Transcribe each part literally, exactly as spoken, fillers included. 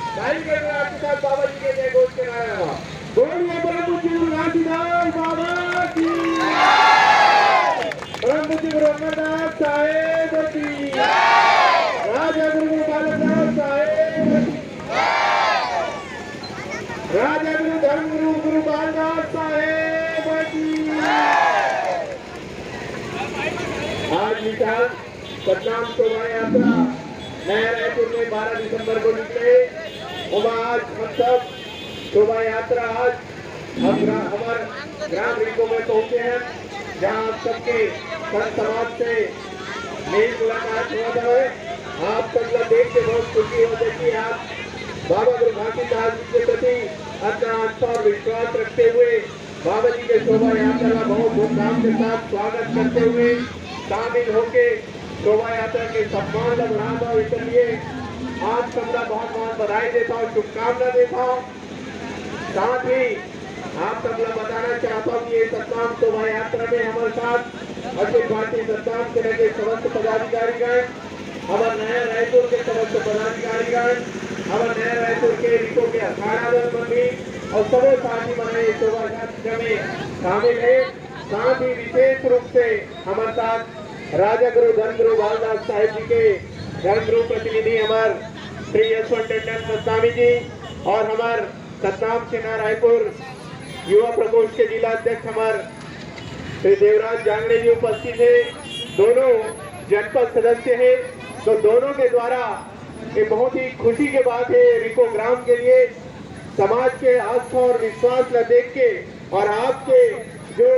भाई के विराट के साथ बाबा जी के जय घोष के नारा लगा। बोलिए परम पूज्य गुरु घासीदास बाबा की। परम पूज्य गुरु अमरदास साहेब की। राजा गुरु गुरु बालकदास साहेब की। राजा गुरु धर्म गुरु गुरु बालदास साहेब की। आज विशाल सतनाम शोभा यात्रा नया रायपुर में बारह दिसंबर को निकले। और आज हम सब शोभा यात्रा आज हम ग्रा-, हमारे ग्राम रिको में पहुंचे हैं, जहां आप सबके संत समाज से मेल मुलाकात हुआ था। आप सब लोग देख के बहुत खुशी हो गई कि आप बाबा गुरु घासीदास जी के प्रति अपना आस्था और विश्वास रखते हुए बाबा जी के शोभा यात्रा का बहुत धूमधाम के साथ स्वागत करते हुए शामिल होके शोभा यात्रा के सम्मान ला बढ़ावा, इसके लिए आप सबला बहुत बहुत बधाई देता हूँ, शुभकामना देता हूँ। साथ ही आप सबला बताना चाहता हूँ कि ये सतनाम शोभा यात्रा में हमारे साथ अखिल भारतीय सतनाम सेना के समस्त पदाधिकारीगण, हमारे नया रायपुर के समस्त पदाधिकारीगण, हमारे नया रायपुर के रिको के अखाड़ा दल मंडली और सबो साथी मन ये शोभा यात्रा में शामिल है। साथ ही विशेष रूप से हमारे साथ राजा गुरु धर्म गुरु बालदास साहेब जी के धर्म गुरु प्रतिनिधि हमारे श्री यशवंत टंडन गोस्वामी जी और हमारे सतनाम सेना रायपुर युवा प्रकोष्ठ के जिला अध्यक्ष हमारे श्री देवराज जांगड़े जी उपस्थित है। दोनों जनपद सदस्य है, तो दोनों के द्वारा ये बहुत ही खुशी की बात है रिको ग्राम के लिए। समाज के आस्था और विश्वास ला देख के और आपके जो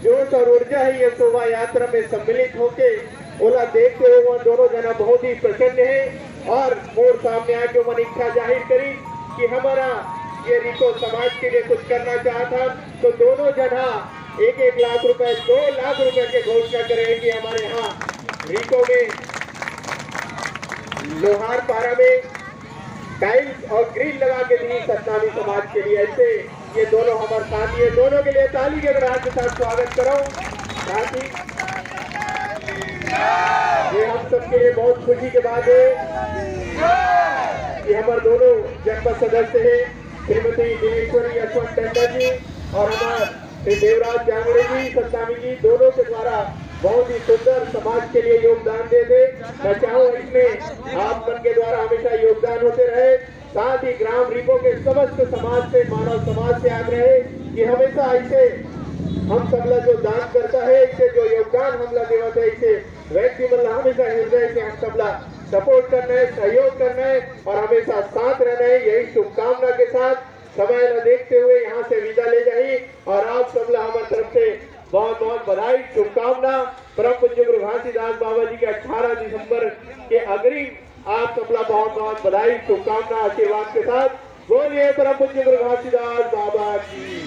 जोश और ऊर्जा है ये शोभा यात्रा में सम्मिलित होके ओला देखते हुए वो दोनों जना बहुत ही प्रसन्न है। और मोर सामने आके मन इच्छा जाहिर करी कि हमारा ये रिको समाज के लिए कुछ करना चाहता, तो दोनों जना एक एक लाख रुपए, दो लाख रुपए के घोषणा करे कि हमारे यहाँ रिको में लोहार पारा में टाइल्स और ग्रिल लगा के दी सतनामी समाज के लिए। ऐसे ये दोनों हमारे साथ, ये दोनों के लिए ताली के गड़गड़ाहट के साथ स्वागत करो। साथ ही ये हम सबके लिए बहुत खुशी की बात है कि हमारे दोनों जनपद सदस्य हैं, श्रीमती दिनेश्वरी यशवंत टंडन जी और हमारे श्री देवराज जांगड़े जी, सतनामी जी, दोनों के द्वारा बहुत ही सुंदर समाज के लिए योगदान दे दे। मैं चाहूँ इसमें आप मन के द्वारा हमेशा योगदान होते रहे। साथ ही ग्राम रिको के समस्त समाज से, मानव समाज से आग्रह है कि हमेशा ऐसे हम सबला जो दान करता है, ऐसे जो योगदान हमला देवत है, ऐसे व्यक्ति मन ला हमेशा हृदय से हम सबला सपोर्ट करना है, सहयोग करना है और हमेशा साथ रहना है। यही शुभकामना के साथ समय ला देखते हुए यहाँ से विदा ले जाही और आप सबला हमारे तरफ से बहुत बहुत बधाई, शुभकामना। परम पूज्य गुरु घासीदास बाबा जी के अठारह दिसंबर के अग्रिम आप सबला बहुत बहुत बधाई, शुभकामना, आशीर्वाद के साथ बोलिए परम पूज्य गुरु घासीदास बाबा की।